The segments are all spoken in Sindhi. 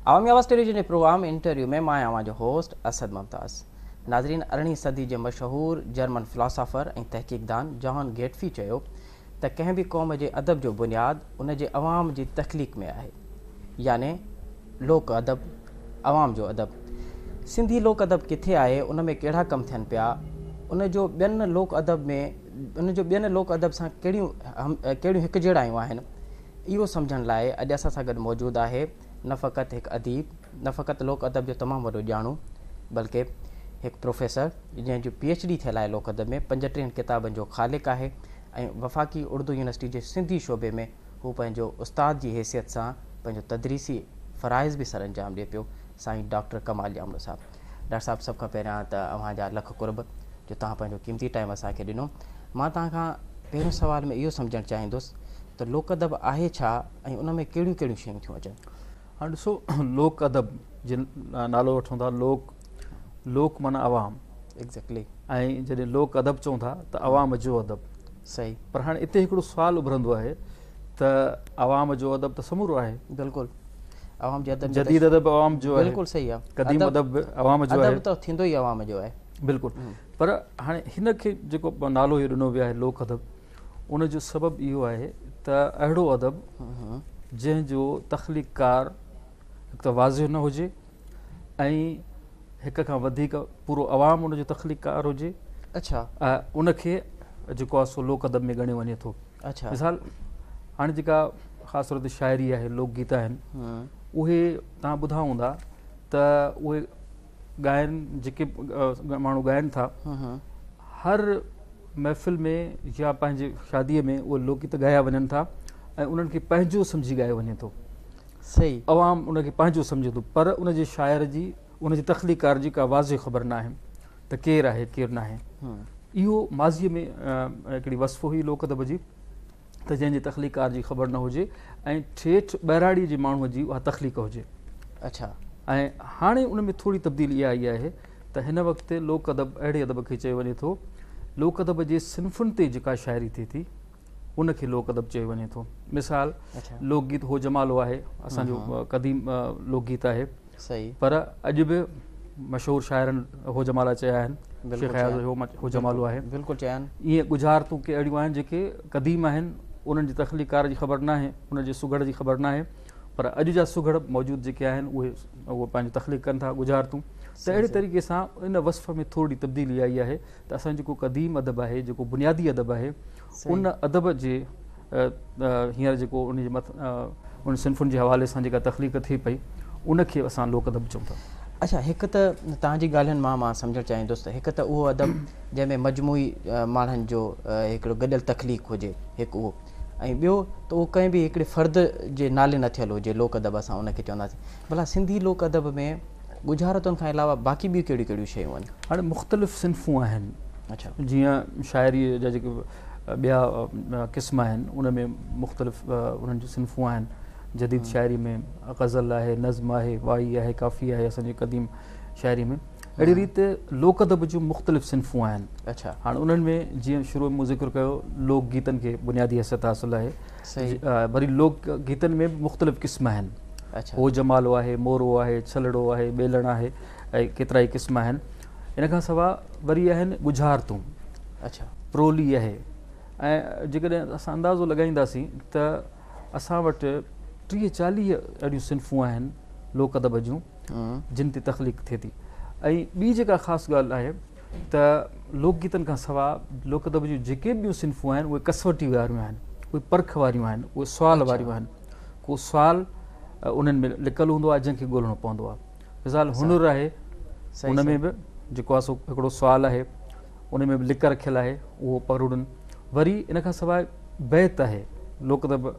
عوامي آواز ٽيليويزن جي پروگرام انٽرويو ۾ مان آهيان اوهان جو هوسٽ اسد ممتاز. ناظرين ارڙهين صدي جي مشهور جرمن فلاسافر ۽ تحقيقدان جان گيٽفي چيو ته ڪنهن به قوم جي ادب جو بنياد ان جي عوام جي تخليق ۾ آهي يعني لوڪ ادب عوام جو ادب. سنڌي لوڪ ادب ڪٿي آهي ان ۾ ڪهڙا ڪم ٿين پيا ان جو ٻين لوڪ ادب ۾ ان جو ٻين لوڪ ادب سان ڪهڙيون ڪهڙيون هڪجهڙايون آهن اهو سمجهڻ لاء اڄ اسان سان گڏ موجود آهي نه فقط هڪ اديب، نه فقط لوڪ ادب جو تمام وڏو ڄاڻو، بلڪه هڪ پروفيسر جنهن جو پي ايڇ ڊي ٿيل آهي لوڪ ادب ۾، 35 ڪتابن جو خالق آهي ۽ وفاقي اردو يونيورسٽي جي سنڌي شعبي ۾ هو پنهنجو استاد جي حيثيت سان پنهنجو تدريسي فرائض به سرانجام ڏئي پيو، سائين ڊاڪٽر ڪمال ڄامڙو صاحب. ڊاڪٽر صاحب سڀ کان پهريان ته اوهان جا لک قرب جو توهان پنهنجو قيمتي ٽائيم اسان کي ڏنو. مان توهان کان پهريون سوال ۾ اهو سمجهڻ چاهيندس ته لوڪ ادب آهي ڇا ۽ ان ۾ ڪهڙيون ڪهڙيون شيون ٿيون اچن؟ هاڻي ڏسو لوڪ ادب جي نالو وٺون ٿا لوڪ لوڪ معنيٰ عوام ايگزيڪٽلي ۽ جڏهن لوڪ ادب چئون ٿا ته عوام جو ادب صحيح پر هاڻي اتي هڪڙو سوال اڀرندو آهي ته عوام جو ادب ته سمورو آهي بلڪل عوام جي ادب جديد ادب عوام جو آهي بلڪل صحيح آهي قديم ادب به عوام جو آهي ادب ته ٿيندو ئي عوام جو آهي بلڪل پر هاڻي هن کي جيڪو نالو اهو ڏنو ويو آهي لوڪ ادب ان جو سبب اهو آهي ته اهڙو ادب جنهن جو تخليقڪار هڪ ته واضح نه هجي ۽ هڪ کان وڌيڪ پورو عوام ان جو تخليقڪار هجي اڇا ان کي جيڪو آهي سو لوڪ ادب ۾ ڳڻيو وڃي ٿو. اڇا مثال هاڻي جيڪا خاص طور تي شاعري آهي لوڪ گيت آهن اهي توهان ٻڌا هوندا ته اهي ڳائن جيڪي ماڻهو ڳائن ٿا هر محفل ۾ يا پنهنجي شاديء ۾ اهي لوڪ گيت ڳايا وڃن ٿا ۽ انهن کي پنهنجو سمجهي ڳايو وڃي ٿو. صحيح. عوام ان کي پنهنجو سمجهي ٿو پر ان جي شاعر جي ان جي تخليقڪار جي ڪا واضح خبر ناهي ته ڪير آهي ڪير ناهي. اهو ماضيء ۾ هڪڙي وصف هئي لوڪ ادب جي ته جنهن جي تخليقڪار جي خبر نه هجي ۽ ٺيٺ ٻهراڙيء جي ماڻهوء جي اها تخليق هجي. اڇا. ۽ هاڻي ان ۾ ٿوري تبديلي اها آئي آهي ته هن وقت لوڪ ادب اهڙي ادب کي چيو وڃي ٿو، لوڪ ادب جي صنفن تي جيڪا شاعري ٿئي ٿي، ان کي لوڪ ادب چيو وڃي ٿو. مثال لوڪ گيت هو جمالو آهي، اسان جو قديم لوڪ گيت آهي، پر اڄ به مشهور شاعرن هو جمالا چيا آهن، شيخ اياز جو هو جمالو آهي. ائين ڳجهارتون ڪي اهڙيون آهن جيڪي قديم آهن، انهن جي تخليقڪار جي خبر ناهي، انهن جي سگهڙ جي خبر ناهي، پر اڄ جا سگهڙ موجود جيڪي آهن اهي اهو پنهنجو تخليق ڪن ٿا ڳجهارتون ته اهڙي طريقي سان ان وصف ۾ ٿورڙي تبديلي آئي آهي ته اسان جو جيڪو قديم ادب آهي جيڪو بنيادي ادب آهي ان ادب جي هينئر جيڪو ان جي مٿ ان صنفن جي حوالي سان جيڪا تخليق ٿئي پئي ان کي اسان لوڪ ادب چئون ٿا. اڇا هڪ ته توهان جي ڳالهين مان مان سمجهڻ چاهيندس ته هڪ ته اهو ادب جنهن ۾ مجموعي ماڻهن جو هڪڙو گڏيل تخليق هجي هڪ اهو ۽ ٻيو ته اهو ڪنهن به هڪڙي فرد جي نالي نه ٿيل هجي لوڪ ادب اسان ان کي چونداسين. ڀلا سنڌي لوڪ ادب ۾ ڳجهارتن کان علاوه باقي ٻيون ڪهڙيون ڪهڙيون شيون آهن؟ هاڻي مختلف صنفون آهن. اڇا. جيئن شاعريء جا جيڪي ٻيا قسم آهن ان ۾ مختلف انهن جون صنفون آهن. جديد شاعري ۾ غزل آهي، نظم آهي، وائي آهي، ڪافي آهي اسان جي قديم شاعري ۾. اهڙي ريت لوڪ ادب جون مختلف صنفون آهن. اڇا. هاڻي انهن ۾ جيئن شروع ۾ مون ذڪر ڪيو لوڪ گيتن کي بنيادي حيثيت حاصل آهي. صحيح. وري لوڪ گيتن ۾ به مختلف قسم آهن. اڇا. هو جمالو آهي، مورو آهي، ڇلڙو آهي، ٻيلڻ آهي ۽ ڪيترائي قسم آهن. ان کان سواء وري آهن ڳجهارتون. اڇا. پرولي آهي ۽ جيڪڏهن اسان اندازو لڳائينداسين ته اسان وٽ 30 40 اهڙيون صنفون آهن لوڪ ادب جون جن تي تخليق ٿئي ٿي ۽ ٻي جيڪا خاص ڳالهه آهي ته لوڪ گيتن کان سواء لوڪ ادب جون جيڪي به ٻيون صنفون آهن اهي ڪسوٽي واريون آهن، اهي پرک واريون آهن، اهي سوال واريون آهن. ڪو سوال انهن ۾ لڪل هوندو آهي جنهن کي ڳولڻو پوندو آهي. مثال هنر آهي ان ۾ به جيڪو آهي سو هڪڙو سوال آهي ان ۾ به لڪ رکيل آهي اهو پروڙن. وري ان کان سواء بيت آهي لوڪ ادب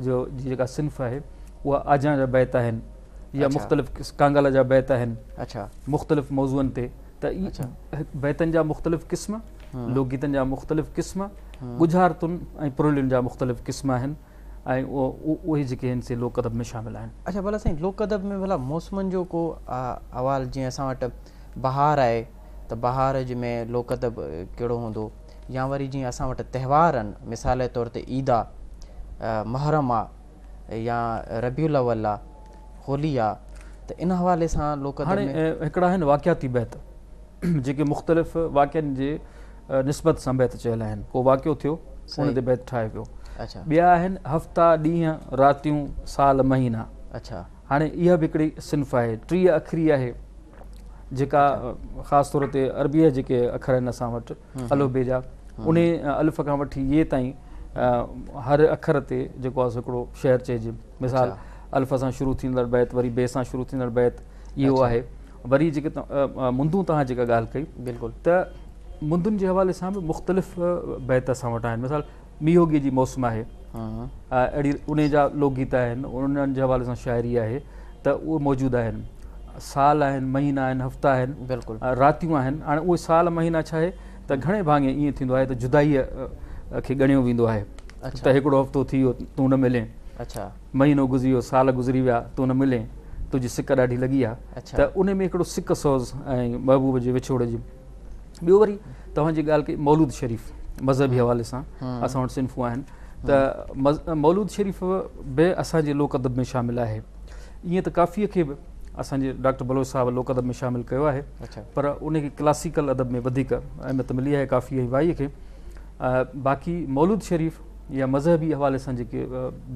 جو جي جيڪا صنف آهي اها آجيان جا بيت آهن يا مختلف ڪانگل جا بيت آهن مختلف موضوعن تي ته بيتن جا مختلف قسم، لوڪ گيتن جا مختلف قسم، ڳجهارتن ۽ پرولين جا مختلف قسم آهن ۽ اهي جيڪي آهن سي لوڪ ادب ۾ شامل آهن. اڇا ڀلا سائين لوڪ ادب ۾ ڀلا موسمن جو ڪو احوال جيئن اسان وٽ بهار آهي ته بهار جي ۾ لوڪ ادب ڪهڙو هوندو يا وري جيئن اسان وٽ تهوار آهن مثال جي طور تي عيد آ، محرم آ يا ربيع الاول آ، هولي آ ته ان حوالي سان لوڪ ادب هاڻي ۾. هڪڙا آهن واقعاتي بيت جيڪي مختلف واقعن جي نسبت سان بيت چيل آهن، ڪو واقعو ٿيو ان تي بيت ٺاهيو ويو. ٻيا آهن هفتا، ڏينهن، راتيون، سال، مهينا. هاڻي اها به هڪڙي صنف آهي، 30 اکري آهي جيڪا خاص طور تي عربيء جا جيڪي اکر آهن اسان وٽ الف بي جا، ان الف کان وٺي يي تائين هر اکر تي جيڪو آهي سو هڪڙو شعر چئجي. مثال الف سان شروع ٿيندڙ بيت، وري بي سان شروع ٿيندڙ بيت اهو آهي. وري جيڪي مندون توهان جيڪا ڳالهه ڪئي بلڪل ته مندن جي حوالي سان به مختلف بيت اسان وٽ آهن. مثال مينهوڳي جي موسم آهي، اهڙي ان جا لوڪ گيت آهن، انهن جي حوالي سان شاعري آهي ته اهي موجود آهن. سال آهن، مهينا آهن، هفتا آهن، بلڪل راتيون آهن. هاڻي اهي سال مهينا ڇا آهي ته گهڻي ڀاڱي ائين ٿيندو آهي ته جدائيء کي ڳڻيو ويندو آهي ته هڪڙو هفتو ٿي ويو تون نه ملين، مهينو گذري ويو، سال گذري ويا تون نه ملين، تنهنجي سڪ ڏاڍي لڳي آهي. ته ان ۾ هڪڙو سڪ سوز ۽ محبوب جي وڇوڙي جي. ٻيو وري توهان جي ڳالهه ڪئي مولود شريف مذهبي حوالي سان اسان وٽ صنفون آهن ته مولود شريف به اسان جي لوڪ ادب ۾ شامل آهي. ائين ته ڪافيء کي به اسان جي ڊاڪٽر بلوچ صاحب لوڪ ادب ۾ شامل ڪيو آهي، پر ان کي ڪلاسيڪل ادب ۾ وڌيڪ اهميت ملي آهي ڪافي ۽ وائيء کي. باقي مولود شريف يا مذهبي حوالي سان جيڪي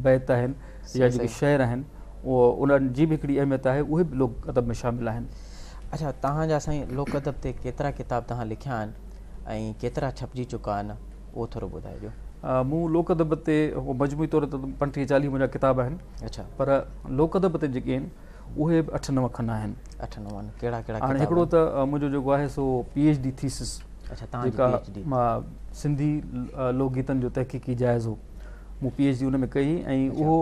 بيت آهن يا جيڪي شعر آهن انهن جي به هڪڙي اهميت آهي، اهي به لوڪ ادب ۾ شامل آهن. اڇا توهان جا سائين لوڪ ادب تي ڪيترا ڪتاب توهان لکيا آهن ۽ ڪيترا ڇپجي چڪا آهن اهو ٿورو ٻڌائجو. مون لوڪ ادب تي مجموعي طور تي 35 40 منهنجا ڪتاب آهن. پر لوڪ ادب تي جيڪي آهن اهي به 8 9 کن آهن. 8 9 آهن، ڪهڙا ڪهڙا ڪتاب؟ هاڻي هڪڙو ته منهنجو جيڪو آهي سو پي ايڇ ڊي ٿيسس. توهان جي پي ايڇ ڊي. جيڪا سنڌي لوڪ گيتن جو تحقيقي جائزو مون پي ايڇ ڊي ان ۾ ڪئي ۽ اهو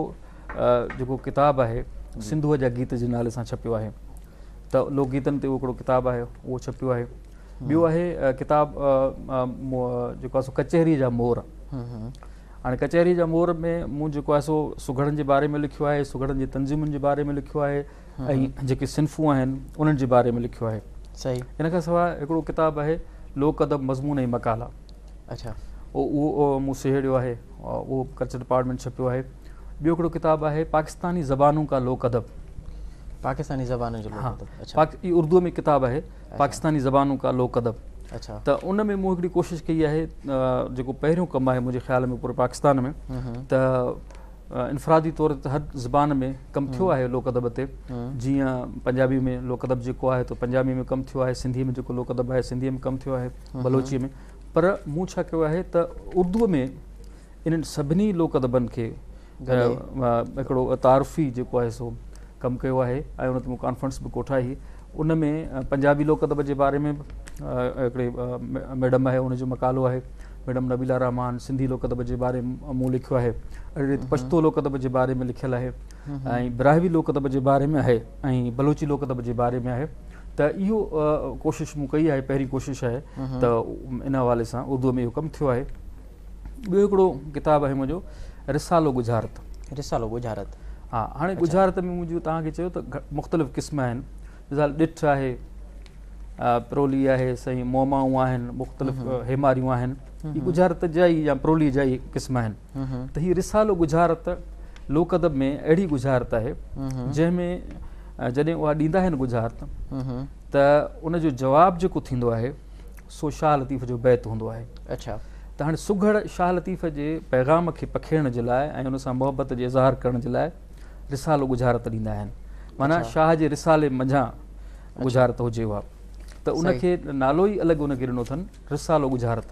جيڪو ڪتاب آهي سنڌوء جا گيت جي نالي سان ڇپيو آهي. ته لوڪ گيتن تي اهو هڪڙو ڪتاب آهي اهو ڇپيو آهي. ٻيو آهي ڪتاب جيڪو آهي سو ڪچهريء جا مور. هاڻي ڪچهريء جا مور ۾ مون جيڪو آهي سو سگهڙن جي باري ۾ لکيو آهي، سگهڙن جي تنظيمن جي باري ۾ لکيو آهي ۽ جيڪي صنفون آهن انهن جي باري ۾ لکيو آهي. ان کان سواء هڪڙو ڪتاب آهي لوڪ ادب مضمون ۽ مقالا. اهو مون سهيڙيو آهي، اهو ڪلچر ڊپارٽمينٽ ڇپيو آهي. ٻيو هڪڙو ڪتاب آهي پاڪستاني زبانون ڪا لوڪ ادب. پاڪستاني زبانن جو لوڪ ادب. اڇا. اهو اردوء ۾ ڪتاب آهي پاڪستاني زبانون ڪا لوڪ ادب. ته ان ۾ مون هڪڙي ڪوشش ڪئي آهي جيڪو پهريون ڪم آهي منهنجي خيال ۾ پوري پاڪستان ۾ ته انفرادي طور تي هر زبان ۾ ڪم ٿيو آهي لوڪ ادب تي، جيئن پنجابي ۾ لوڪ ادب جيڪو آهي ته پنجابي ۾ ڪم ٿيو آهي، سنڌي ۾ جيڪو لوڪ ادب آهي سنڌي ۾ ڪم ٿيو آهي، بلوچي ۾، پر مون ڇا ڪيو آهي ته اردوء ۾ انهن سڀني لوڪ ادبن کي هڪڙو تعارفي جيڪو آهي سو ڪم ڪيو آهي ۽ ان تي مون ڪانفرنس به ڪوٺائي هئي. ان ۾ پنجابي لوڪ ادب جي باري ۾ به هڪڙي ميڊم آهي ان جو مقالو آهي، ميڊم نبيلا رحمان، سنڌي لوڪ ادب جي باري ۾ مون لکيو آهي، اهڙي ريت پشتو لوڪ ادب جي باري ۾ لکيل آهي ۽ براهوي لوڪ ادب جي باري ۾ آهي ۽ بلوچي لوڪ ادب جي باري ۾ آهي. ته اهو ڪوشش مون ڪئي آهي، پهرين ڪوشش آهي ته ان حوالي سان اردوء ۾ اهو ڪم ٿيو آهي. ٻيو هڪڙو ڪتاب آهي منهنجو رسالو ڳجهارت. رسالو ڳجهارت. ها، هاڻي ڳجهارت ۾ مون جيئن توهان کي چيو ته مختلف قسم آهن، مثال ڏٺ آهي، پرولي آهي، سائين معمائون آهن، مختلف هيماريون آهن، هي ڳجهارت جا ئي يا پرولي جا ئي قسم آهن. ته هي رسالو ڳجهارت لوڪ ادب ۾ اهڙي ڳجهارت آهي جنهن ۾ جڏهن اها ڏيندا آهن ڳجهارت ته ان جو جواب جيڪو ٿيندو آهي سو شاهه لطيف جو بيت هوندو آهي. ته هاڻي سگهڙ شاهه لطيف جي پيغام کي پکيڙڻ جي لاء ۽ ان سان محبت جي اظهار ڪرڻ جي لاء رسالو ڳجهارت ڏيندا آهن. معنيٰ شاهه جي رسالي منجهان ڳجهارت هجي اها ته ان کي نالو ئي الڳ ان کي ڏنو اٿن رسالو ڳجهارت.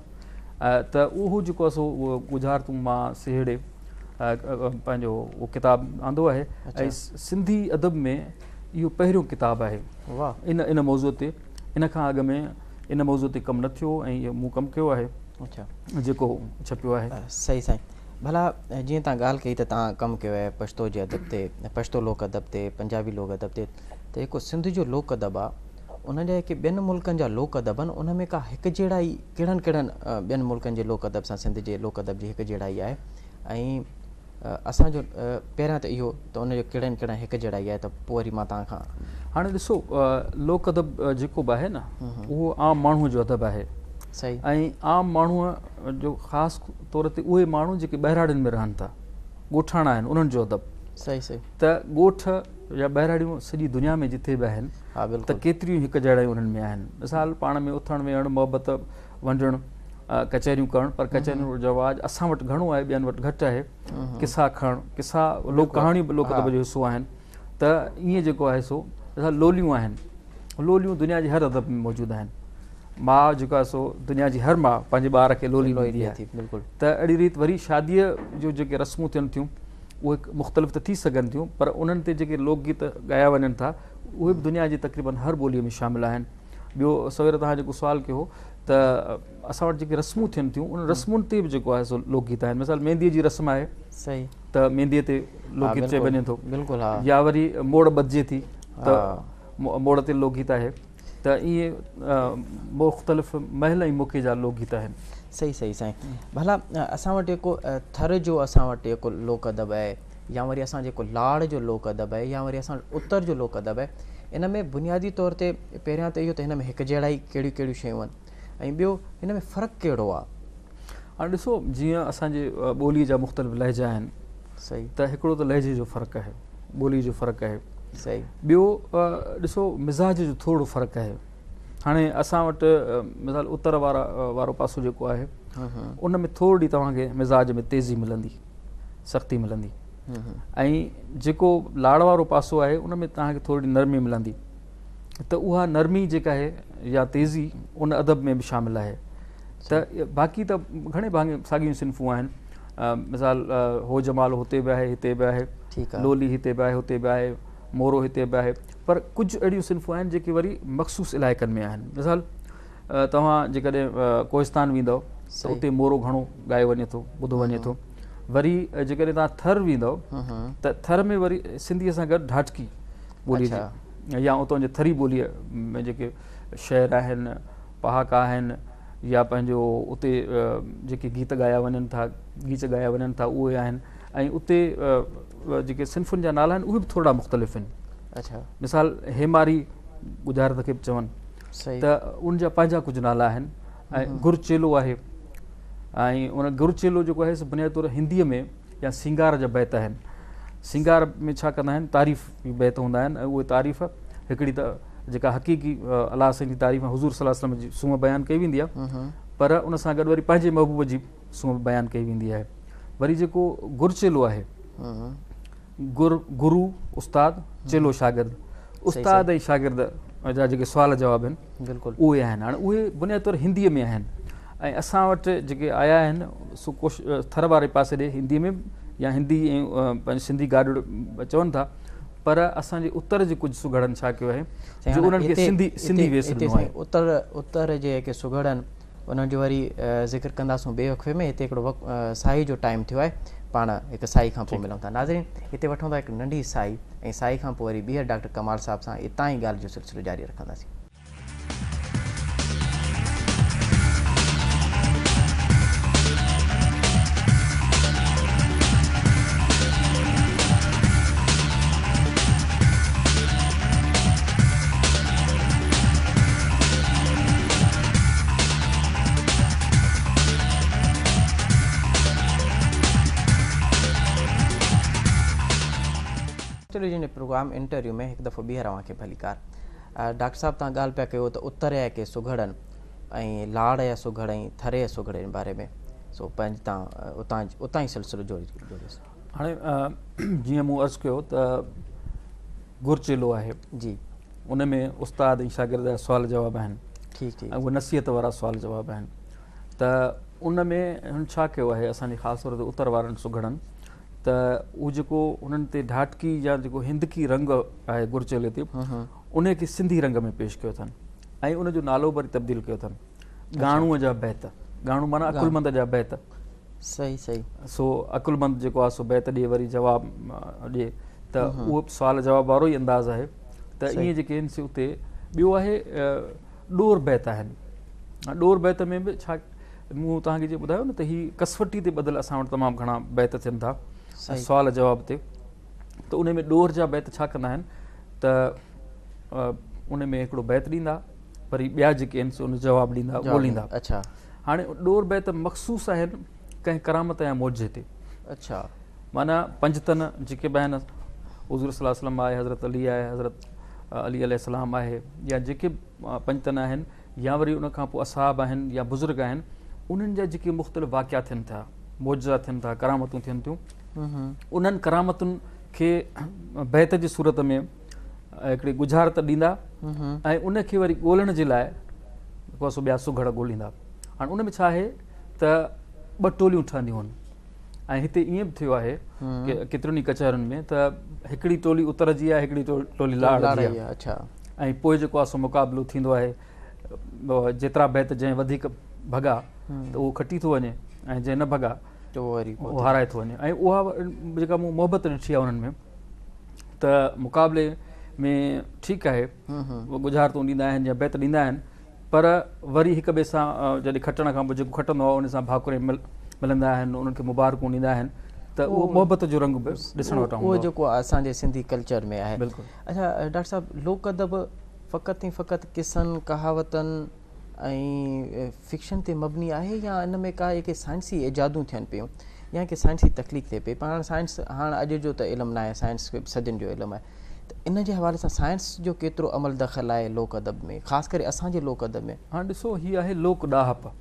ته اهو جيڪو آهي سو اهو ڳجهارتون مان سهيڙي پنهنجو اهو ڪتاب آندو آهي ۽ سنڌي ادب ۾ اهو پهريون ڪتاب آهي ان موضوع تي. ان کان اڳ ۾ ان موضوع تي ڪم نه ٿيو ۽ اهو مون ڪم ڪيو آهي جيڪو ڇپيو آهي. صحيح سائين ڀلا جيئن توهان ڳالهه ڪئي ته توهان ڪم ڪيو آهي پشتو جي ادب تي پشتو لوڪ ادب تي پنجابي لوڪ ادب تي ته جيڪو سنڌ جو لوڪ ادب آهي ان جا جيڪي ٻين ملڪن جا لوڪ ادب آهن ان ۾ ڪا هڪجهڙائي ڪهڙن ڪهڙن ٻين ملڪن جي لوڪ ادب سان سنڌ جي لوڪ ادب جي هڪجهڙائي آهي ۽ اسان جو پهريان ته اهو ته ان جو ڪهڙن ڪهڙن هڪ جهڙائي آهي ته پوء وري مان توهان کان. هاڻي ڏسو لوڪ ادب جيڪو به آهي نه اهو عام ماڻهوء جو ادب آهي صحيح ۽ عام ماڻهوء جو خاص طور تي اهي ماڻهو جيڪي ٻهراڙين ۾ رهن ٿا، ڳوٺاڻا آهن، انهن جو ادب. صحيح صحيح. ته ڳوٺ يا ٻهراڙيون سڄي دنيا ۾ جٿي به آهن ته ڪيتريون هڪ جهڙايون انهن ۾ آهن. مثال پاڻ ۾ اٿڻ ويهڻ، محبت ونڊڻ، ڪچهريون ڪرڻ، پر ڪچهرين جو رواج اسان وٽ گهڻو آهي ٻين وٽ گهٽ آهي. قصا کڻڻ، قصا لوڪ ڪهاڻيون به لوڪ ادب جو حصو آهن ته ائين جيڪو آهي سو مثال لوليون آهن، لوليون دنيا جي هر ادب ۾ موجود آهن. ماء جيڪو آهي سو دنيا جي هر ماء پنهنجي ٻار کي لولي ڏيندي آهي ته اهڙي ريت وري شاديء جون جيڪي رسمون ٿين ٿيون اهي مختلف ته ٿي سگهن ٿيون پر انهن تي جيڪي لوڪ گيت ڳايا وڃن ٿا اهي به دنيا جي تقريبن هر ٻوليء ۾ شامل آهن. ٻيو سوير توهان جيڪو سوال ڪيو هو ته اسان وٽ جيڪي رسمون ٿين ٿيون انهن رسمن تي به جيڪو آهي سو لوڪ گيت آهن. مثال مينديء جي رسم آهي ته مينديء تي لوڪ گيت چيو وڃي ٿو يا وري موڙ ٻڌجي ٿي ته موڙ تي لوڪ گيت آهي ته ائين مختلف مهل ۽ موقعي جا لوڪ گيت آهن. صحيح صحيح سائين ڀلا اسان وٽ جيڪو ٿر جو اسان وٽ جيڪو لوڪ ادب آهي يا وري اسان جيڪو لاڙ جو لوڪ ادب آهي يا وري اسان وٽ اتر جو لوڪ ادب آهي ان ۾ بنيادي طور تي پهريان ته اهو ته هن ۾ هڪجهڙائي ڪهڙيون ڪهڙيون شيون آهن ۽ ٻيو هن ۾ فرق ڪهڙو آهي. هاڻي ڏسو جيئن اسان جي ٻوليء جا مختلف لهجا آهن صحيح ته هڪڙو ته لهجي جو فرق آهي ٻوليء جو فرق آهي صحيح ٻيو ڏسو مزاج جو ٿورو فرق آهي هاڻي اسان وٽ مثال اتر وارا وارو پاسو جيڪو آهي ان ۾ ٿورڙي توهان کي مزاج ۾ تيزي ملندي سختي ملندي ۽ جيڪو لاڙ وارو پاسو آهي ان ۾ توهان کي ٿورڙي نرمي ملندي ته اها نرمي جيڪا آهي يا تيزي ان ادب ۾ به شامل آهي ته باقي ته گهڻي ڀاڱي ساڳيون صنفون آهن مثال هو جمال هتي به آهي هتي به آهي لولي هتي به آهي هتي به آهي مورو هتي به آهي پر ڪجهه اهڙيون صنفون آهن جيڪي وري مخصوص علائقن ۾ آهن مثال توهان جيڪڏهن ڪوهستان ويندؤ ته اتي مورو گهڻو ڳايو وڃي ٿو ٻڌو وڃي ٿو وري جيڪڏهن توهان ٿر ويندؤ ته ٿر ۾ وري سنڌيء سان گڏ ڍاٽڪي ٻولي جي يا اتان جي ٿري ٻوليء ۾ جيڪي شعر آهن پهاڪا آهن يا پنهنجو اتي جيڪي گيت ڳايا وڃن ٿا گيچ ڳايا وڃن ٿا اهي آهن ۽ اتي جيڪي صنفن جا نالا آهن اهي به ٿورڙا مختلف آهن اچها مثال هيماري ڳجهارت کي به چون ته ان جا پنهنجا ڪجهه نالا آهن ۽ گر چيلو آهي ۽ ان گر چيلو جيڪو آهي سو بنيادي طور هنديء ۾ يا سينگار جا بيت آهن سينگار ۾ ڇا ڪندا آهن تعريف بيت هوندا آهن ۽ اهي تعريف هڪڙي ته جيڪا حقيقي الله سائين جي تعريف حضور صلي الله عليه وسلم جي سونهن بيان ڪئي ويندي آهي پر ان سان گڏ وري پنهنجي محبوب جي سونهن بيان ڪئي ويندي آهي وري جيڪو گر چيلو آهي گر گرو استاد چيلو شاگرد استاد ۽ شاگرد جا جيڪي سوال جواب آهن بلڪل اهي آهن هاڻي اهي بنيادي طور هنديء ۾ آهن ۽ اسان وٽ جيڪي آيا آهن سو ڪوش ٿر واري پاسي ڏي هنديء ۾ يا هندي ۽ پنهنجي سنڌي گاڏڙ چون ٿا پر اسان جي اتر جي ڪجهه سگهڙن ڇا ڪيو آهي جو انهن کي سنڌي سنڌي ويس ڏنو آهي. اتر اتر جي جيڪي سگهڙن انهن جو وري ذڪر ڪنداسون ٻئي وقفي ۾ هتي هڪڙو ساهي جو ٽائيم ٿيو آهي پاڻ هڪ ساهي کان پوء ملون ٿا ناظرين هتي وٺون ٿا هڪ ننڍي ساهي ۽ ساهي کان پوء وري ٻيهر ڊاڪٽر ڪمال صاحب سان اتان ئي ڳالهه جو سلسلو جاري رکنداسين. ٽيليويزن جي پروگرام انٽرويو ۾ هڪ دفعو ٻيهر اوهان کي ڀليڪار. ڊاڪٽر صاحب توهان ڳالهه پيا ڪيو ته اتر جا ڪي سگهڙن ۽ لاڙ جا سگهڙ ۽ ٿر جا سگهڙن جي باري ۾ سو پنهنجي تان اتان اتان ئي سلسلو جوڙي جوڙيوس. هاڻي جيئن مون عرض ڪيو ته گر چيلو آهي جي ان ۾ استاد ۽ شاگرد جا سوال جواب آهن ٺيڪ ٺيڪ ۽ اهي نصيحت وارا سوال جواب آهن ته ان ۾ هن ڇا ڪيو آهي اسان جي خاص طور تي اتر وارن سگهڙن ته هو جيڪو انهن تي ڍاٽڪي يا جيڪو هندڪي رنگ آهي گر چيلي تي ان کي سنڌي رنگ ۾ پيش ڪيو اٿن ۽ ان جو نالو وري تبديل ڪيو اٿن ڳاڻوء جا بيت ڳاڻو معنيٰ عقلمند جا بيت صحيح صحيح سو عقلمند جيڪو آهي سو بيت ڏي وري جواب ڏي ته اهو سوال جواب وارو ئي انداز آهي ته ائين جيڪي آهن سي اتي ٻيو آهي ڏور بيت آهن ڏور بيت ۾ به ڇا مون توهان کي جيئن ٻڌايو نه ته هي ڪسوٽي تي ٻڌل اسان وٽ تمام گهڻا بيت ٿين ٿا سوال جواب تي ته ان ۾ ڏور جا بيت ڇا ڪندا آهن ته ان ۾ هڪڙو بيت ڏيندا وري ٻيا جيڪي آهن سي ان جواب ڏيندا ڳوليندا اڇا هاڻي ڏور بيت مخصوص آهن ڪنهن ڪرامت يا معجزي تي اڇا معنيٰ پنجتن جيڪي به آهن حضور صلي الله عليه وسلم آهي، حضرت علي آهي، حضرت علي عليه السلام آهي يا جيڪي به پنجتن آهن يا وري ان کان پوء اصحاب آهن يا بزرگ آهن، انهن جا جيڪي مختلف واقعا ٿين ٿا، معجزا ٿين ٿا، ڪرامتون ٿين ٿيون، انهن ڪرامتن کي بيت جي صورت ۾ هڪڙي ڳجهارت ڏيندا ۽ ان کي وري ڳولڻ جي لاء جيڪو سو ٻيا سگهڙ ڳوليندا. هاڻي ان ۾ ڇا آهي ته ٻه ٽوليون ٺهنديون آهن ۽ هتي ائين به ٿيو آهي ڪي ڪيترين ئي ڪچهرين ۾ ته هڪڙي ٽولي اتر جي آهي هڪڙي ٽولي لاڙ جي آهي. اڇا. ۽ پوء جيڪو آهي سو مقابلو ٿيندو آهي، جيترا بيت جنهن وڌيڪ ڀڳا ته اهو کٽي ٿو وڃي ۽ جنهن نه ڀڳا ته اهو هارائي ٿو وڃي. ۽ اها جيڪا مون محبت ڏٺي آهي انهن ۾ ته مقابلي ۾ ٺيڪ آهي ڳجهارتون ڏيندا آهن يا بيت ڏيندا آهن، پر وري هڪ ٻئي سان جڏهن کٽڻ کان پوء جيڪو کٽندو آهي ان سان ڀاڪري ملندا آهن، انهن کي مبارڪون ڏيندا آهن ته اهو محبت جو رنگ به ڏسڻ وٽان هوندو آهي. اهو جيڪو اسان جي سنڌي ڪلچر ۾ آهي. بلڪل. اڇا ڊاڪٽر صاحب لوڪ ادب فقط ۽ فقط قصن، ڪهاوتن ۽ فڪشن تي مبني آهي يا ان ۾ ڪا جيڪي سائنسي ايجادون ٿين پيون يا ڪي سائنسي تخليق ٿئي پئي؟ پاڻ سائنس هاڻ اڄ جو ته علم ناهي، سائنس صدين جو علم آهي ته ان جي حوالي سان سائنس جو ڪيترو عمل دخل آهي لوڪ ادب ۾ خاص ڪري اسان جي لوڪ ادب ۾؟ هاڻ ڏسو هي آهي لوڪ ڏاهپ.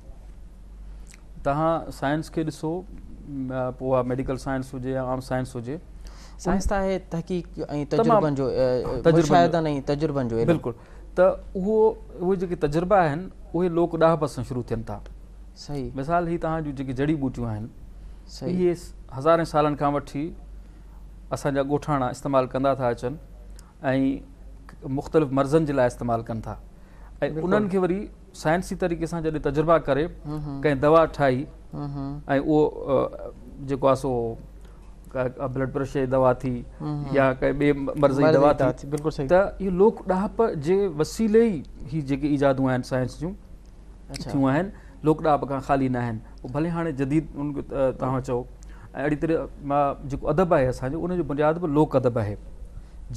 توهان سائنس کي ڏسو پوء اها ميڊيڪل سائنس هجي يا عام سائنس هجي. سائنس ته آهي تحقيق ۽ تجربن جو، مشاهدن ۽ تجربن جو علم. بلڪل ته اهو اهي جيڪي تجربا آهن اهي لوڪ ڏاهپ سان شروع ٿين ٿا. صحيح. مثال هي توهان جون جيڪي جڙي ٻوٽيون آهن اهي هزارين سالن کان وٺي اسان جا ڳوٺاڻا استعمال ڪندا ٿا اچن ۽ مختلف مرضن جي لاء استعمال ڪن ٿا ۽ انهن کي وري سائنسي طريقي سان جڏهن تجربا ڪري ڪنهن دوا ٺاهي ۽ اهو جيڪو آهي سو بلڊ پريشر جي دوا ٿي يا ڪنهن ٻئي مرض جي دوا ٿي بلڪل صحيح ته اهو لوڪ ڏاهپ جي وسيلي ئي هي جيڪي ايجادون آهن سائنس جون ٿيون آهن لوڪ ڏاهپ کان خالي نه آهن. پوء ڀلي هاڻي جديد ان کي توهان چئو ۽ اهڙي طرح مان جيڪو ادب آهي اسان جو ان جو بنياد به لوڪ ادب آهي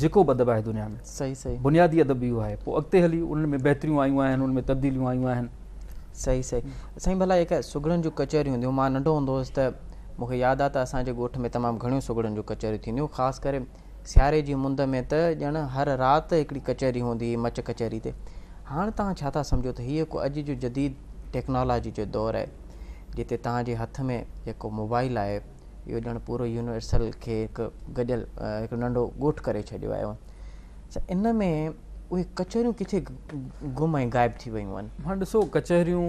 جيڪو به ادب آهي دنيا ۾ صحيح صحيح بنيادي ادب اهو آهي پوء اڳتي هلي انهن ۾ بهتريون آيون آهن ان ۾ تبديليون آيون آهن. صحيح صحيح سائين ڀلا جيڪا سگهڙن جون ڪچهريون هونديون مان ننڍو هوندو هوس ته مون کي ياد آهي ته اسان جي ڳوٺ ۾ تمام گهڻيون سگهڙن جون ڪچهريون ٿينديون خاص ڪري سياري جي مند ۾ ته ڄڻ هر رات هڪڙي ڪچهري هوندي هئي مچ ڪچهري تي. هاڻ توهان ڇا ٿا سمجهو ته هي جيڪو اڄ جو جديد ٽيڪنالاجي جو دور آهي جتي توهان جي هٿ ۾ جيڪو موبائل آهي اهو ڄڻ پورو يونيورسل کي هڪ گڏيل هڪ ننڍو ڳوٺ ڪري ڇڏيو آهي ته ان ۾ اهي ڪچهريون ڪٿي گم ۽ غائب ٿي ويون آهن. هاڻ ڏسو ڪچهريون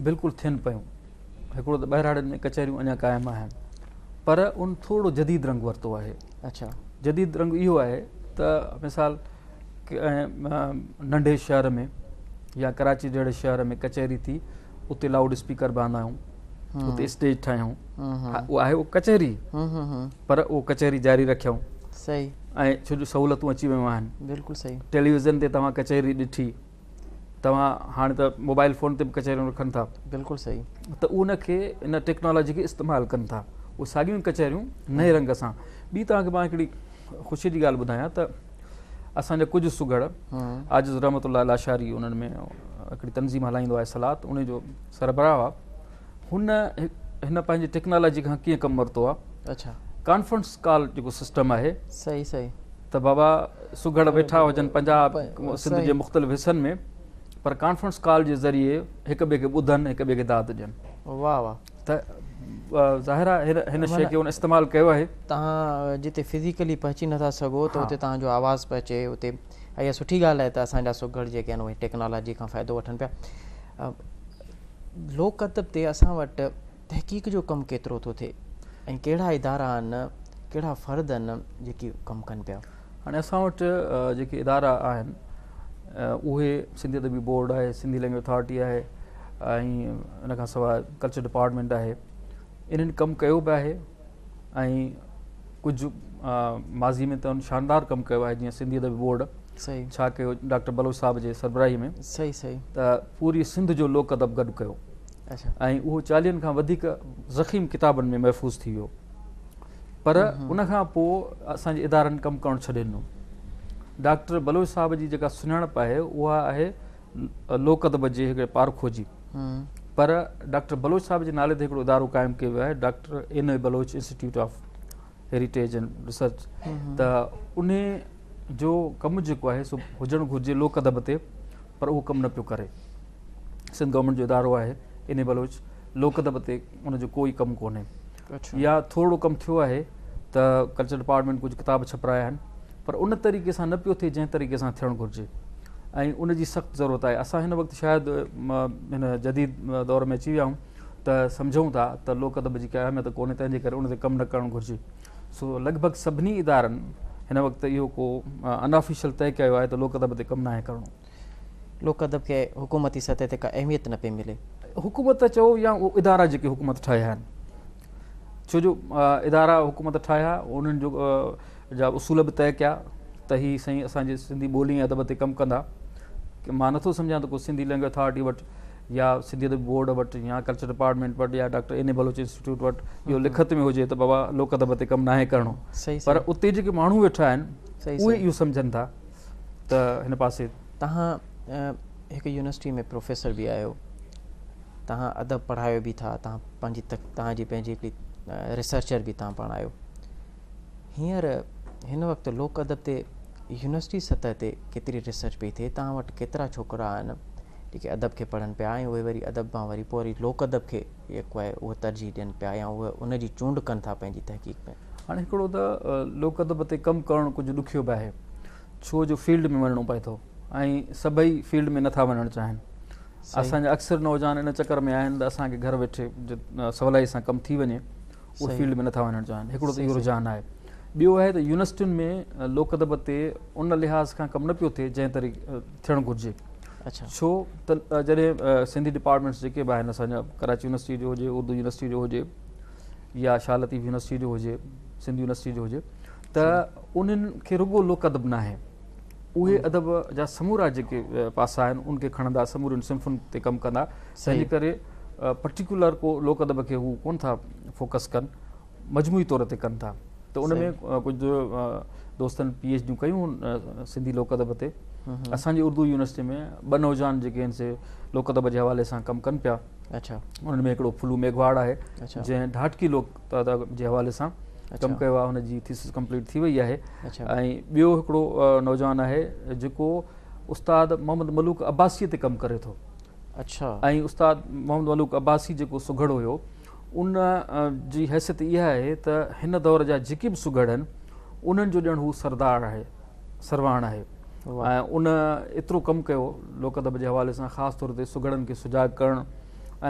بلڪل ٿين پيون. هڪڙو ته ٻهراڙين ۾ ڪچهريون اڃا قائم آهن پر ان ٿورو جديد رنگ ورتو آهي. اڇا. جديد رنگ اهو آهي ته مثال ڪنهن ننڍي شهر ۾ يا ڪراچي جهڙي شهر ۾ ڪچهري ٿي اتي لائوڊ اسپيڪر به آندايون اتي اسٽيج ٺاهيون اهو آهي اهو ڪچهري پر اهو ڪچهري جاري رکيائون. صحيح. ۽ ڇو جو سهولتون اچي ويون آهن. بلڪل صحيح. ٽيليويزن تي توهان ڪچهري ڏٺي. توهان هاڻي ته موبائل فون تي به ڪچهريون رکن ٿا. بلڪل صحيح. ته ان کي ان ٽيڪنالاجي کي استعمال ڪن ٿا اهي ساڳيون ڪچهريون نئين رنگ سان. ٻي توهان کي مان هڪڙي خوشي جي ڳالهه ٻڌايان ته اسان جا ڪجهه سگهڙ عاجز رحمت الله لاشاري انهن ۾ هڪڙي تنظيم هلائيندو آهي سلات ان جو سربراهه آهي هن هن پنهنجي ٽيڪنالاجي کان ڪيئن ڪم ورتو آهي. اڇا. ڪانفرنس ڪال جيڪو سسٽم آهي. صحيح صحيح. ته بابا سگهڙ ويٺا هجن پنجاب سنڌ جي مختلف حصن ۾ پر ڪانفرنس ڪال جي ذريعي هڪ ٻئي کي ٻڌن هڪ ٻئي کي داد ڏين. واه واه. ته ظاهر آهي هن شيء کي هن استعمال ڪيو آهي. توهان جتي فزيڪلي پهچي نٿا سگهو ته اتي توهان جو آواز پهچي اتي اها سٺي ڳالهه آهي ته اسان جا سگهڙ جيڪي آهن اهي ٽيڪنالاجي کان فائدو وٺن پيا. لوڪ ادب تي اسان وٽ تحقيق جو ڪم ڪيترو ٿو ٿئي ۽ ڪهڙا ادارا آهن، ڪهڙا فرد آهن جيڪي ڪم ڪن پيا؟ هاڻي اسان وٽ جيڪي ادارا آهن اهي سنڌي ادبي بورڊ آهي، سنڌي لينگويج اٿارٽي آهي ۽ ان کان سواء ڪلچر ڊپارٽمينٽ آهي. انهن ڪم ڪيو به آهي ۽ ڪجهه ماضي ۾ ته شاندار ڪم ڪيو آهي جيئن سنڌي ادبي بورڊ ڇا ڪيو ڊاڪٽر بلوچ صاحب جي سربراهي ۾ صحيح صحيح ته پوري سنڌ جو لوڪ ادب گڏ ڪيو ۽ اهو چاليهن کان وڌيڪ ضخيم ڪتابن ۾ محفوظ ٿي ويو پر ان کان پوء اسان جي ادارن ڪم ڪرڻ ڇڏي ڏنو ڊاڪٽر بلوچ صاحب جي جيڪا سڃاڻپ آهي اها آهي لوڪ ادب جي هڪڙي پارکو جي پر ڊاڪٽر بلوچ صاحب جي نالي تي هڪڙو ادارو قائم ڪيو ويو آهي doctor N A Baloch institute of heritage and research ته انهي جو ڪم جيڪو آهي سو هجڻ گهرجي لوڪ ادب تي پر اهو ڪم نه پيو ڪري. سنڌ گورنمينٽ جو ادارو آهي اين اي بلوچ لوڪ ادب تي ان جو ڪوئي ڪم ڪونهي يا ٿورڙو ڪم ٿيو آهي ته ڪلچر ڊپارٽمينٽ ڪجهه ڪتاب ڇپرايا آهن پر ان طريقي سان نه پيو ٿئي جنهن طريقي سان ٿيڻ گهرجي ۽ ان جي سخت ضرورت آهي. اسان هن وقت شايد هن جديد دور ۾ اچي ويا آهيون ته سمجهون ٿا ته لوڪ ادب جي ڪا اهميت ڪونهي تنهن جي ڪري ان تي ڪم نه ڪرڻ گهرجي. سو لڳ ڀڳ سڀني ادارن هن وقت اهو ڪو ان آفيشل طئي ڪيو آهي ته لوڪ ادب تي ڪم ناهي ڪرڻو. لوڪ ادب کي حڪومتي سطح تي ڪا اهميت نه پئي ملي. حڪومت چئو يا اهي ادارا جيڪي حڪومت ٺاهيا آهن ڇو جو ادارا حڪومت ٺاهيا انهن جو جا اصول به طئي ڪيا ته هي سائين اسان جي سنڌي ٻولي ۽ ادب تي ڪم ڪندا. مان نٿو سمجهان ته ڪو سنڌي لينگويج اٿارٽي وٽ يا سنڌي ادبي بورڊ وٽ يا ڪلچر ڊپارٽمينٽ وٽ يا ڊاڪٽر اين اي بلوچ انسٽيٽيوٽ وٽ اهو لکت ۾ هجي ته بابا لوڪ ادب تي ڪم ناهي ڪرڻو پر اتي جيڪي ماڻهو ويٺا آهن اهي اهو سمجهن ٿا ته هن پاسي. توهان هڪ يونيورسٽي ۾ پروفيسر به آهيو، توهان ادب پڙهايو به ٿا، توهان پنهنجي توهان جي پنهنجي هڪڙي ريسرچر به توهان پاڻ آهيو. هينئر هن وقت لوڪ ادب تي يونيورسٽي سطح تي ڪيتري ريسرچ پئي ٿئي؟ توهان وٽ ڪيترا ڇوڪرا آهن جيڪي ادب کي پڙهن پيا ۽ اهي وري ادب مان وري پوء وري لوڪ ادب کي جيڪو آهي اهو ترجيح ڏين پيا يا اهي ان جي چونڊ ڪن ٿا پنهنجي تحقيق ۾؟ هاڻي هڪڙو ته لوڪ ادب تي ڪم ڪرڻ ڪجهه ڏکيو به آهي ڇو جو فيلڊ ۾ وڃڻو پئي ٿو ۽ سڀئي فيلڊ ۾ نٿا وڃڻ چاهين. اسان جا اڪثر نوجوان ان چڪر ۾ آهن ته اسان کي گهر ويٺي سولائي سان ڪم ٿي وڃي اهي فيلڊ ۾ نٿا وڃڻ چاهين. هڪڙو ته اهو رجحان آهي. ٻيو آهي ته يونيورسٽين ۾ لوڪ ادب تي ان لحاظ کان ڪم نه پيو ٿئي جنهن طريقي ٿيڻ گهرجي. ڇو ته جڏهن سنڌي ڊپارٽمينٽس جيڪي به آهن اسان جا ڪراچي يونيورسٽي جو هجي، اردو يونيورسٽي جو هجي يا شاهه لطيف يونيورسٽي جو هجي، سنڌ يونيورسٽي جو هجي ته انهن کي رڳو لوڪ ادب ناهي اهي ادب جا سمورا جيڪي پاسا آهن ان کي کڻندا سمورين صنفن تي ڪم ڪندا تنهن جي ڪري پرٽيڪولر ڪو لوڪ ادب کي هو ڪون ٿا فوڪس ڪن مجموعي طور تي ڪن ٿا ته ان ۾ ڪجهه دوستن پي ايڇ ڊيون ڪيون سنڌي لوڪ ادب تي اسان جي اردو يونيورسٽي ۾ ٻه نوجوان جيڪي آهن سي لوڪ ادب جي حوالي سان ڪم ڪن پيا انهن ۾ هڪڙو ڦلو ميگهواڙ آهي جنهن ڍاٽڪي لوڪ ادب جي حوالي سان ڪم ڪيو آهي هن جي ٿيسز ڪمپليٽ ٿي وئي آهي ۽ ٻيو هڪڙو نوجوان آهي جيڪو استاد محمد ملوڪ عباسي تي ڪم ڪري ٿو ۽ استاد محمد ملوڪ عباسي جيڪو سگهڙ هيو ان جي حيثيت اها آهي ته هن دور جا جيڪي به سگهڙ آهن انهن جو ڄڻ هو سردار آهي سرواڻ آهي ۽ ان ايترو ڪم ڪيو لوڪ ادب جي حوالي سان خاص طور تي سگهڙن کي سجاڳ ڪرڻ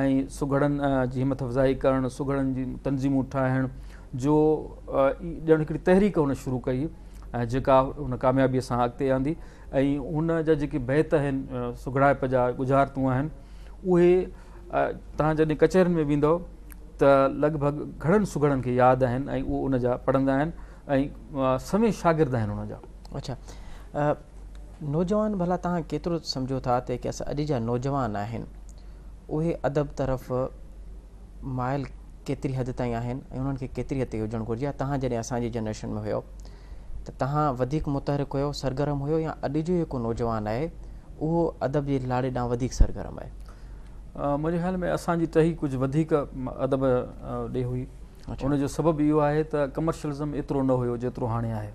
۽ سگهڙن جي همت افزائي ڪرڻ سگهڙن جي تنظيمون ٺاهڻ جو ڄڻ هڪڙي تحريڪ هن شروع ڪئي ۽ جيڪا هن ڪاميابي سان اڳتي آندي ۽ هن جا جيڪي بيت آهن سگهڙائپ جا ڳجهارتون آهن اهي توهان جڏهن ڪچهرين ۾ ويندؤ ته لڳ ڀڳ گهڻن سگهڙن کي ياد آهن ۽ اهو ان جا پڙهندا آهن ۽ سوين شاگرد آهن ان جا. اڇا نوجوان ڀلا توهان ڪيترو سمجهو ٿا ته جيڪي اسان اڄ جا نوجوان آهن اهي ادب طرف مائل ڪيتري حد تائين آهن ۽ انهن کي ڪيتري حد تائين هجڻ گهرجي يا توهان جڏهن اسان جي جنريشن ۾ هيو ته توهان وڌيڪ متحرڪ هيو سرگرم هيو يا اڄ جو جيڪو نوجوان آهي اهو ادب جي لاڙي ڏانهن وڌيڪ سرگرم آهي؟ منهنجي خيال ۾ اسان جي ٽهي ڪجهه وڌيڪ ادب ڏي هئي ان جو سبب اهو آهي ته ڪمرشلزم ايترو نه هيو جيترو هاڻي آهي.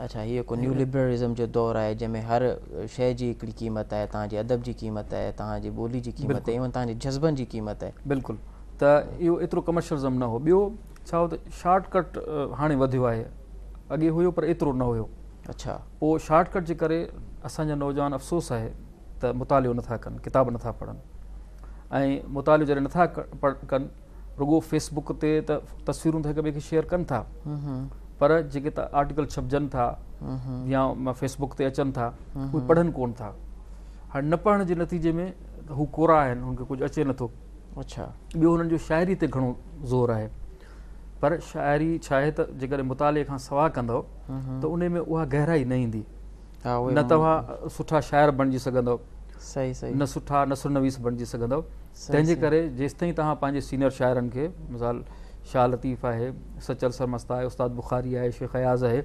اڇا هي هڪ نيو لبرلزم جو دور آهي جنهن ۾ هر شيء جي هڪڙي قيمت آهي توهان جي ادب جي قيمت آهي توهان جي ٻولي جي قيمت آهي ايون توهان جي جذبن جي قيمت آهي. بلڪل ته اهو ايترو ڪمرشلزم نه هو ٻيو ڇا هو ته شارٽ ڪٽ هاڻي وڌيو آهي اڳي هيو پر ايترو نه هيو. اڇا. پوء شارٽ ڪٽ جي ڪري اسان جا نوجوان افسوس آهي ته مطالعو نٿا ڪن ڪتاب نٿا پڙهن ۽ مطالعو جڏهن نٿا ڪن رڳو فيس بڪ تي ته تصويرون ته هڪ ٻئي کي شيئر ڪن ٿا پر جيڪي ته آرٽيڪل ڇپجن ٿا يا فيس بڪ تي اچن ٿا اهي پڙهن ڪون ٿا هاڻي نه پڙهڻ جي نتيجي ۾ هو ڪورا آهن هن کي ڪجهه اچي نٿو اڇا ٻيو هنن جو شاعري تي گهڻو زور آهي پر شاعري ڇا آهي ته جيڪڏهن مطالعي کان سوا ڪندو ته ان ۾ اها گهرائي نه ايندي نه توهان سٺا شاعر بڻجي سگهندؤ نه سٺا نثر نويس بڻجي سگهندؤ تنهن جي ڪري جيستائين توهان پنهنجي سينئر شاعرن کي مثال شاهه لطيف آهي سچل سرمست آهي استاد بخاري آهي شيخ اياز آهي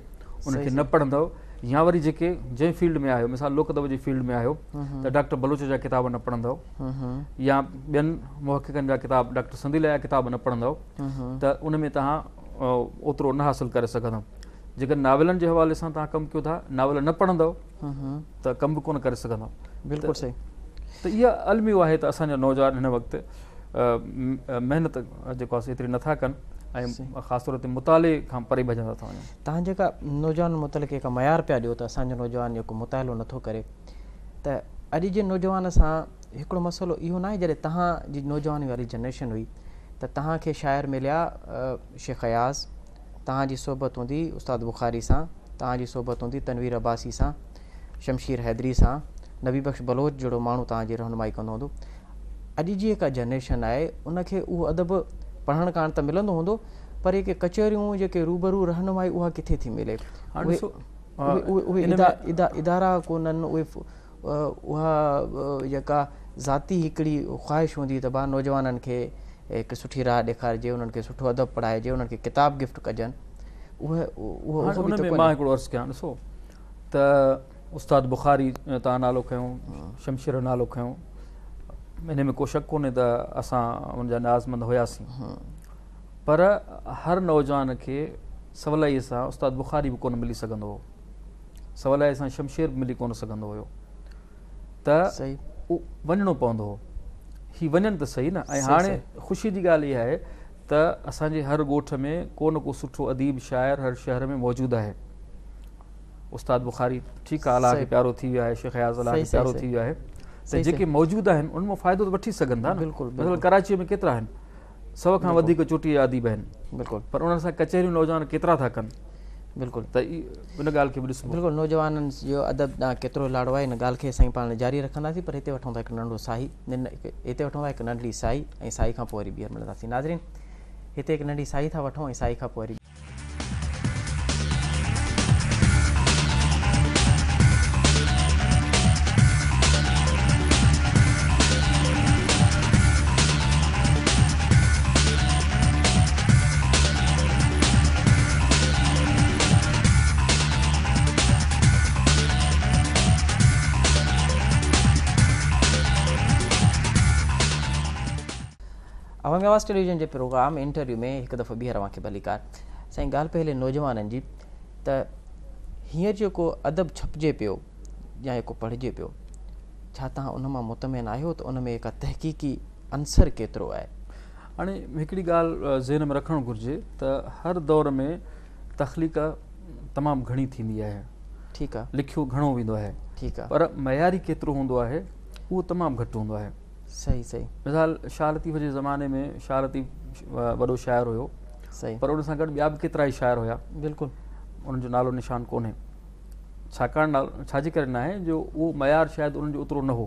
ان کي نه پڙهندؤ يا وري جيڪي جنهن فيلڊ ۾ آهيو مثال لوڪ ادب جي فيلڊ ۾ آهيو ته ڊاڪٽر بلوچ جا ڪتاب نه پڙهندؤ يا ٻين محققن جا ڪتاب ڊاڪٽر سنديلي جا ڪتاب نه پڙهندؤ ته ان ۾ توهان اوترو نه حاصل ڪري سگهندؤ. جيڪڏهن ناولن جي حوالي سان توهان ڪم ڪيو ٿا، ناول نه پڙهندؤ ته ڪم به ڪونه ڪري سگهندؤ. بلڪل صحيح. ته اها الميو آهي ته اسان جا نوجوان هن وقت محنت جيڪو آهي ايتري نٿا ڪن ۽ خاص طور تي مطالعي کان پري ڀڄندا ٿا وڃن. توهان جيڪا نوجوانن متعلق جيڪا معيار پيا ڏيو ته اسان جو نوجوان جيڪو مطالعو نٿو ڪري ته اڄ جي نوجوان سان هڪڙو مسئلو اهو ناهي جڏهن توهان جي نوجواني واري جنريشن هئي ته توهان کي شاعر مليا شيخ اياز، توهان جي صحبت هوندي استاد بخاري سان، توهان جي صحبت هوندي تنوير عباسي سان، شمشير حيدري سان، نبي بخش بلوچ جهڙو ماڻهو توهان جي رهنمائي ڪندو هوندو. اڄ جي جيڪا جنريشن آهي ان کي اهو ادب پڙهڻ ڪاڻ ته ملندو هوندو پر جيڪي ڪچهريون جيڪي روبرو رهنمائي اها ڪٿي ٿي ملي؟ هاڻي ڏسو اهي ادارا ڪونهن اهي اها جيڪا ذاتي هڪڙي خواهش هوندي ته ڀا نوجوانن کي هڪ سٺي راهه ڏيکارجي انهن کي سٺو ادب پڙهائجي انهن کي ڪتاب گفٽ ڪجن اهي اهو به ته مان هڪڙو عرض ڪيان ڏسو ته استاد بخاري تان نالو کنيو شمشير جو نالو کنيو ان ۾ ڪو شڪ ڪونهي ته اسان ان جا نيازمند هياسين پر هر نوجوان کي سولائي سان استاد بخاري به ڪونه ملي سگهندو هو سولائي سان شمشير به ملي ڪونه سگهندو هيو ته وڃڻو پوندو هو. هي وڃن ته صحيح نه ۽ هاڻي خوشي جي ڳالهه اها آهي ته اسان جي هر ڳوٺ ۾ ڪو نه ڪو سٺو اديب شاعر هر شهر ۾ موجود آهي. استاد بخاري ٺيڪ آهي الله کي پيارو ٿي ويو آهي، شيخ اياز الله کي پيارو ٿي ويو آهي ته جيڪي موجود آهن انهن مان فائدو ته وٺي سگهن ٿا نه. مثلا ڪراچيء ۾ ڪيترا آهن؟ سو کان وڌيڪ چوٽيء جا اديب آهن بلڪل پر انهن سان ڪچهريون نوجوان ڪيترا ٿا ڪن بلڪل ته ان ڳالهه کي به ڏسبو. بلڪل نوجوانن جو ادب ڏانهن ڪيترو لاڙو آهي ان ڳالهه کي اسين پاڻ جاري رکنداسين پر هتي وٺون ٿا هڪ ننڍو ساهي هتي وٺون ٿا هڪ ننڍڙي ساهي ۽ ساهي کان پوء وري ٻيهر ملنداسين ناظرين هتي هڪ ننڍي ساهي ٿا وٺون ۽ ساهي کان پوء وري. عوامي آواز ٽيليويزن جي پروگرام انٽرويو ۾ هڪ دفعو ٻيهر اوهان کي ڀليڪار. سائين ڳالهه پئي هلي نوجوانن جي ته هينئر جيڪو ادب ڇپجي پيو يا جيڪو پڙهجي پيو ڇا توهان ان مان مطمئن آهيو ته ان ۾ ڪا تحقيقي عنصر ڪيترو آهي؟ هاڻي هڪڙي ڳالهه ذهن ۾ رکڻ گهرجي ته هر دور ۾ تخليق تمام گهڻي ٿيندي آهي. ٺيڪ آ. لکيو گهڻو ويندو آهي. ٺيڪ آ. پر معياري ڪيترو هوندو آهي اهو تمام گهٽ هوندو آهي. صحيح صحيح. مثال شاهه لطيف جي زماني ۾ شاهه لطيف وڏو شاعر هيو. صحيح. پر ان سان گڏ ٻيا به ڪيترائي شاعر هيا. بلڪل. انهن جو نالو نشان ڪونهي. ڇاڪاڻ ڇا جي ڪري ناهي جو اهو معيار شايد انهن جو اوترو نه هو.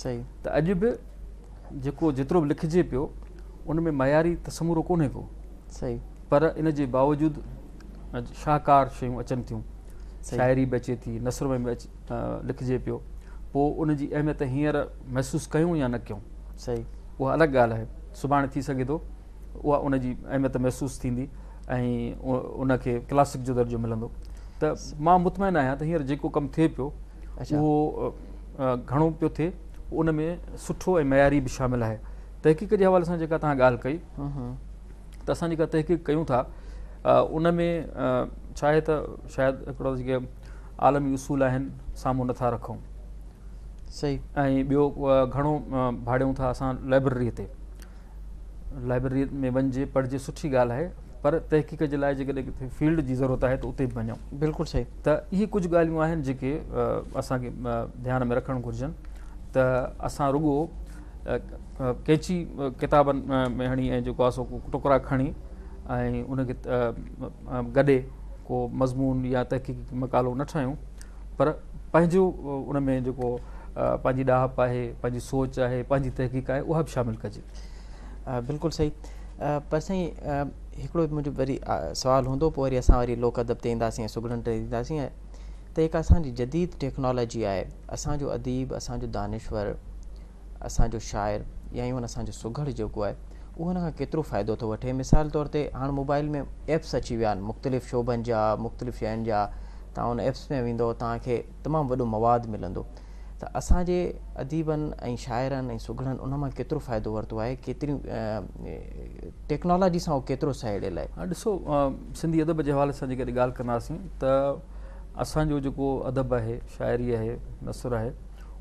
صحيح. ته اڄ به جيڪو جيترو به لکجي پيو ان ۾ معياري ته سمورو ڪونهي ڪو. صحيح. پر ان جي باوجود شاهڪار شيون اچن ٿيون. شاعري به اچي ٿي، نثر ۾ به لکجي پيو. پوء ان جي اهميت هينئر محسوس ڪيون يا نه ڪيون. صحيح. اها الڳ ڳالهه آهي. سڀاڻي ٿي سگهي ٿو اها ان جي اهميت محسوس ٿيندي ۽ ان کي ڪلاسڪ جو درجو ملندو. ته مان مطمئن آهيان ته هينئر جيڪو ڪم ٿئي پيو اهو گهڻو پيو ٿئي ان ۾ سٺو ۽ معياري به شامل آهي. تحقيق جي حوالي سان جيڪا توهان ڳالهه ڪئي ته اسان جيڪا تحقيق ڪيون ٿا ان ۾ ڇا آهي ته شايد هڪڙو جيڪي عالمي اصول آهن سامهون نٿا رکون صحيح ۽ ٻيو گهڻو ڀاڙيون ٿا اسان لائبريري تي لائبريري ۾ وڃجي پڙهجي سٺي ڳالهه آهي پر تحقيق جي لاء جيڪڏهن ڪٿي فيلڊ جي ضرورت آهي ته اتي به وڃون. بلڪل صحيح. ته اهي ڪجهه ڳالهيون آهن جيڪي اسان کي ڌيان ۾ رکڻ گهرجن ته اسان رڳو قينچي ڪتابن ۾ هڻي ۽ جيڪو آهي سو ٽڪرا کڻي ۽ ان کي گڏي ڪو مضمون يا تحقيقي مقالو نه ٺاهيون پر پنهنجو ان ۾ جيڪو پنهنجي ڏاهپ آهي پنهنجي سوچ آهي پنهنجي تحقيق آهي اها به شامل ڪجي. بلڪل صحيح پر سائين هڪڙو منهنجو وري سوال هوندو پوء وري اسان وري لوڪ ادب تي اينداسين ۽ سگهڙن تي اينداسين ته هڪ اسان جي جديد ٽيڪنالاجي آهي اسان جو اديب اسان جو دانشور اسان جو شاعر يا ايون اسان جو سگهڙ جيڪو آهي اهو ان کان ڪيترو فائدو ٿو وٺي مثال طور تي هاڻ موبائل ۾ ايپس اچي ويا آهن مختلف شعبن جا مختلف شين جا توهان ان ايپس ۾ ويندو توهان کي تمام وڏو مواد ملندو. ته اسان جي اديبن ۽ شاعرن ۽ سگهڙن ان مان ڪيترو فائدو ورتو آهي، ڪيتريون ٽيڪنالاجي سان هو ڪيترو سهيڙيل آهي. ڏسو سنڌي ادب جي حوالي سان جيڪڏهن ڳالهه ڪنداسين ته اسان جو جيڪو ادب آهي، شاعري آهي، نثر آهي،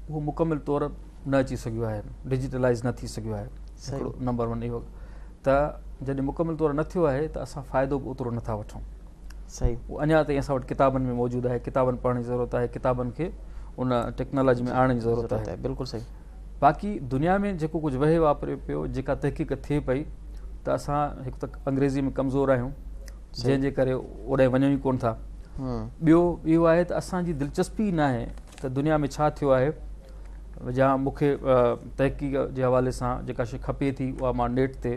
اهو مڪمل طور نه اچي سگهيو آهي، ڊجيٽلائز نه ٿي سگهيو آهي. هڪڙو نمبر ون اهو ته جڏهن مڪمل طور نه ٿيو آهي ته اسان فائدو به اوترو نٿا وٺون. صحيح. اهو اڃا تائين اسان وٽ ڪتابن ۾ موجود آهي، ڪتابن پڙهڻ جي ضرورت آهي، ڪتابن کي ان ٽيڪنالاجي ۾ آڻڻ جي ضرورت آهي. بلڪل صحيح. باقي دنيا ۾ جيڪو ڪجهه وهي واپري پيو، جيڪا تحقيق ٿئي پئي ته اسان هڪ ته انگريزي ۾ ڪمزور آهيون جنهن جي ڪري اوڏانهن وڃون ئي ڪونه ٿا. ٻيو اهو آهي ته اسان جي دلچسپي ئي ناهي ته دنيا ۾ ڇا ٿيو آهي يا مون کي تحقيق جي حوالي سان جيڪا شيء کپي ٿي اها مان نيٽ تي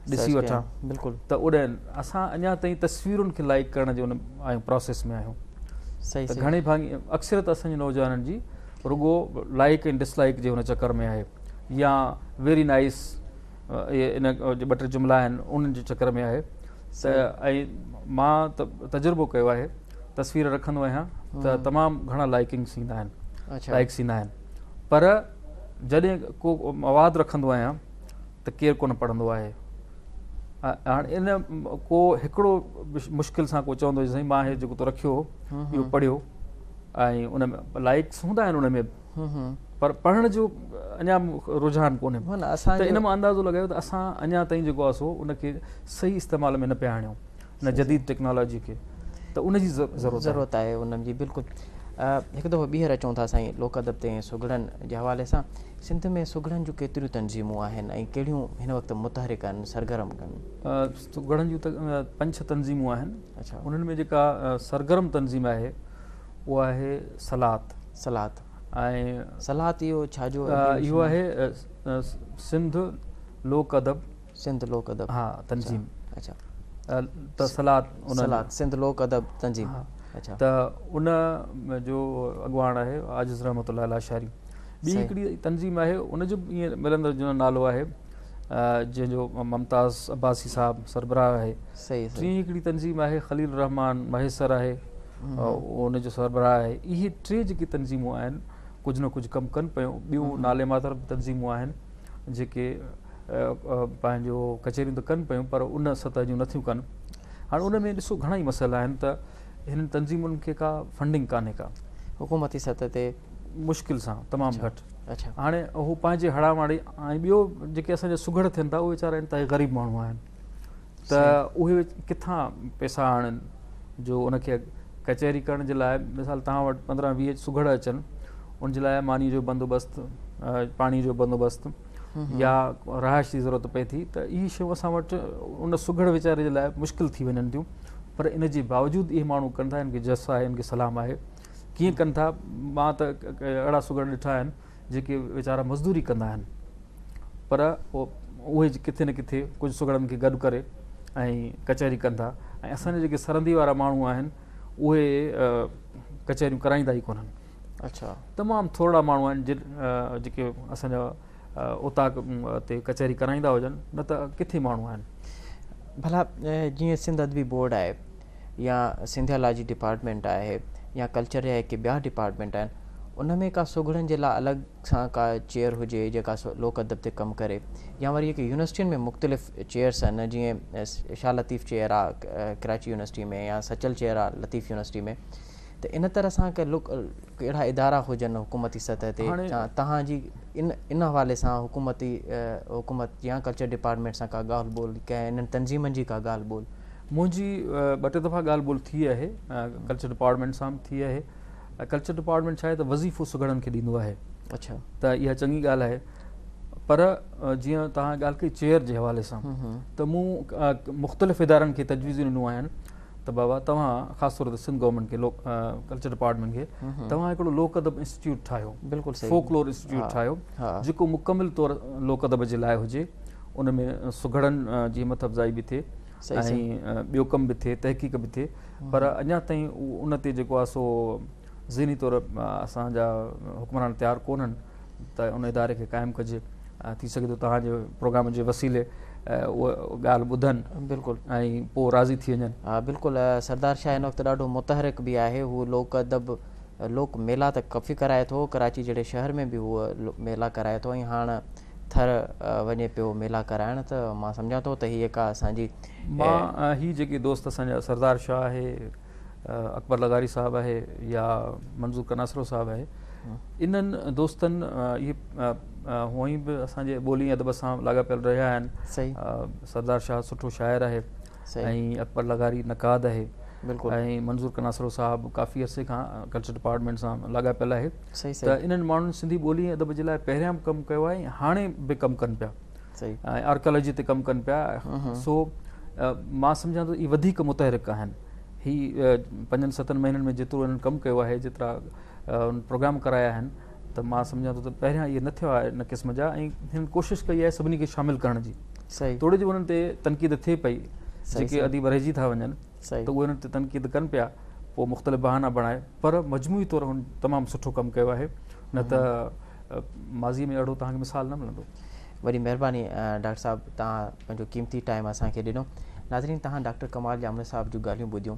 ڏسي وٺان. بلڪل. ته اوڏانهن اسان اڃا تائين تصويرن کي لائيڪ ڪرڻ جي ان آهيون پراسيس ۾ آهيون. صحيح ته گهڻي ڀاڱي اڪثريت اسان جي نوجوانن جي رڳو لائيڪ ۽ ڊس لائيڪ جي ان چڪر ۾ آهي يا ويري نائيس اهي ان جي ٻه ٽي جملا آهن انهن جي چڪر ۾ آهي ته ۽ مان ته تجربو ڪيو آهي تصوير رکندو آهيان ته تمام گهڻا لائيڪنگس ايندا آهن لائيڪس ايندا آهن پر جڏهن ڪو مواد رکندو آهيان ته ڪير ڪونه پڙهندو آهي هاڻي ان ڪو هڪڙو مشڪل سان ڪو چوندو سائين مان هي جيڪو تو رکيو اهو پڙهيو ۽ ان ۾ لائڪس هوندا آهن ان ۾ پر پڙهڻ جو اڃا رجحان ڪونهي ته ان مان اندازو لڳايو ته اسان اڃا تائين جيڪو آهي سو ان کي صحيح استعمال ۾ نه پيا آڻيون ان جديد ٽيڪنالاجي کي ته ان جي ضرورت ضرورت آهي ان جي بلڪل. هڪ دفعو ٻيهر اچون ٿا سائين لوڪ ادب تي ۽ سگهڙن جي حوالي سان سنڌ ۾ سگهڙن جون ڪيتريون تنظيمون آهن ۽ ڪهڙيون هن وقت متحرڪ آهن سرگرم آهن؟ سگهڙن جون پنج ڇهه تنظيمون آهن انهن ۾ جيڪا سرگرم تنظيم آهي اها آهي سلات. سلات ۽ سلات اهو ڇا جو اهو آهي سنڌ لوڪ ادب. سنڌ لوڪ ادب ها تنظيم. اڇا ته سلات ان سلات سنڌ لوڪ ادب تنظيم اڇا ته ان جو اڳواڻ آهي عاجز رحمت الله لاشاري. ٻي هڪڙي تنظيم آهي ان جو به ائين ملندڙ جهونو نالو آهي جنهن جو ممتاز عباسي صاحب سربراهه آهي. ٽين هڪڙي تنظيم آهي خليل الرحمان مهيسر آهي ان جو سربراهه آهي. اهي ٽي جيڪي تنظيمون آهن ڪجهه نه ڪجهه ڪم ڪن پيون. ٻيون نالي ماتر به تنظيمون آهن جيڪي پنهنجو ڪچهريون ته ڪن پيون پر ان سطح جون نٿيون ڪن. هاڻي ان ۾ ڏسو گهڻا ئي مسئلا آهن ته هنن تنظيمن کي ڪا فنڊنگ ڪانهي ڪا حڪومتي سطح تي مشڪل سان تمام گهٽ. هاڻي هو پنهنجي هڙان واڙي ۽ ٻيو جيڪي اسان جا سگهڙ ٿين ٿا اهي ويچارا انتهائي غريب ماڻهو آهن ته اهي ڪٿان پئسا آڻن جو ان کي ڪچهري ڪرڻ جي لاء مثال توهان وٽ 15 20 سگهڙ اچن ان جي لاء ماني جو بندوبست پاڻي جو بندوبست يا رهائش جي ضرورت پئي ٿي ته اهي شيون اسان وٽ ان سگهڙ ويچاري جي لاء مشڪل ٿي وڃن ٿيون پر ان جي باوجود اهي ماڻهو ڪن ٿا ان کي جس آهي ان کي سلام آهي ڪيئن ڪن ٿا مان ته اهڙا سگهڙ ڏٺا آهن جيڪي ويچارا مزدوري ڪندا آهن پر اهي ڪٿي نه ڪٿي ڪجهه سگهڙن کي گڏ ڪري ۽ ڪچهري ڪن ٿا ۽ اسان جا جيڪي سرندي وارا ماڻهو آهن اهي ڪچهريون ڪرائيندا ئي ڪونهن. تمام ٿورڙا ماڻهو آهن جيڪي اسان جا اوطاق تي ڪچهري ڪرائيندا هجن نه ته ڪٿي ماڻهو آهن. ڀلا جيئن سنڌ ادبي بورڊ آهي يا سنڌيالاجي ڊپارٽمينٽ آهي يا ڪلچر جا جيڪي ٻيا ڊپارٽمينٽ آهن ان ۾ ڪا سگهڙن جي لاء الڳ سان ڪا چيئر هجي جيڪا لوڪ ادب تي ڪم ڪري يا وري جيڪي يونيورسٽين ۾ مختلف چيئرس آهن جيئن شاهه لطيف چيئر آهي ڪراچي يونيورسٽي ۾ يا سچل چيئر آهي لطيف يونيورسٽي ۾ ته ان طرح سان ڪي لوڪ اهڙا ادارا هجن حڪومتي سطح تي توهان جي ان ان حوالي سان حڪومتي حڪومت يا ڪلچر ڊپارٽمينٽ سان ڪا ڳالهه ٻولهه ڪنهن انهن تنظيمن جي ڪا ڳالهه ٻولهه. منهنجي ٻه ٽي دفعا ڳالهه ٻولهه ٿي آهي ڪلچر ڊپارٽمينٽ سان به ٿي آهي ڪلچر ڊپارٽمينٽ ڇا آهي ته وظيفو سگهڙن کي ڏيندو آهي ته اها چڱي ڳالهه آهي پر جيئن توهان ڳالهه ڪئي چيئر جي حوالي سان ته مون مختلف ادارن کي تجويزون ڏنيون آهن ته بابا توهان خاص طور تي سنڌ گورنمينٽ کي ڪلچر ڊپارٽمينٽ کي توهان هڪڙو لوڪ ادب انسٽيٽيوٽ ٺاهيو بلڪل صحيح فوڪلور انسٽيٽيوٽ ٺاهيو جيڪو مڪمل طور لوڪ ادب جي لاء هجي ان ۾ سگهڙن جي همت افزائي به ٿئي ۽ ٻيو ڪم به ٿئي تحقيق به ٿئي پر اڃا تائين ان تي جيڪو آهي سو ذهني طور اسان جا حڪمران تيار ڪونهن ته ان اداري کي قائم ڪجي ٿي سگهي ٿو توهان جي پروگرام جي وسيلي اها ڳالهه ٻڌن بلڪل ۽ پوء راضي ٿي وڃن. ها بلڪل سردار شاهه هن وقت ڏاڍو متحرڪ به آهي هو لوڪ ادب لوڪ ميلا ته ڪافي ڪرائي ٿو، ڪراچي جهڙي شهر ۾ به هو ميلا ڪرائي ٿو ۽ هاڻ ٿر وڃي پيو ميلا ڪرائڻ ته مان سمجهان ٿو ته هيء ڪا اسان جي. مان هي جيڪي دوست اسان جا سردار شاهه آهي، اڪبر لغاري صاحب آهي يا منظور ڪناسرو صاحب آهي انهن دوستن اهي هونئن به اسان جي ٻولي ادب سان لاڳاپيل رهيا آهن. سردار شاهه سٺو شاعر آهي ۽ اڪبر لغاري نقاد آهي ۽ منظور ڪناسرو صاحب ڪافي عرصي کان ڪلچر ڊپارٽمينٽ سان لاڳاپيل آهي ته انهن ماڻهن سنڌي ٻولي ۽ ادب جي لاء پهريان به ڪم ڪيو آهي ۽ هاڻي به ڪم ڪن پيا ۽ آرڪيالاجي تي ڪم ڪن پيا سو مان سمجهان ٿو اهي وڌيڪ متحرڪ آهن. هي پنجن ستن مهينن ۾ جيترو انهن ڪم ڪيو آهي جيترا پروگرام ڪرايا آهن ته مان سمجهان ٿو ته پهريان اهي نه ٿيا ان قسم جا ۽ هنن ڪوشش ڪئي آهي سڀني کي شامل ڪرڻ جي توڙي جو انهن تي تنقيد ٿئي پئي جيڪي اديب رهجي ٿا وڃن ته اهي انهن تي تنقيد ڪن پيا پوء مختلف بهانا بڻائي پر مجموعي طور هن تمام سٺو ڪم ڪيو آهي نه ته ماضي ۾ اهڙو توهان کي مثال نه ملندو. وڏي مهرباني ڊاڪٽر صاحب توهان پنهنجو قيمتي ٽائيم اسان کي ڏنو. ناظرين توهان ڊاڪٽر ڪمال ڄامڙي صاحب جون ڳالهيون ٻڌيون.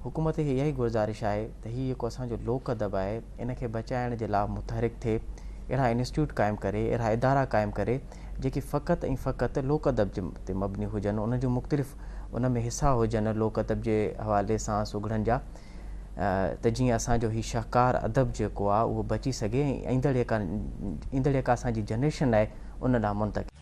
حڪومت کي اها ئي گذارش آهي ته هي جيڪو اسان جو لوڪ ادب آهي ان کي بچائڻ جي لاء متحرڪ ٿئي اهڙا انسٽيٽيوٽ قائم ڪري اهڙا ادارا قائم ڪري جيڪي فقط ۽ فقط لوڪ ادب جي تي مبني هجن ان جون مختلف ان ۾ حصا هجن لوڪ ادب جي حوالي سان سگهڙن جا ته جيئن اسان جو هي شاهڪار ادب جيڪو آهي اهو بچي سگهي ۽ ايندڙ جيڪا ايندڙ جيڪا اسان جي جنريشن آهي ان ڏانهن منتقل.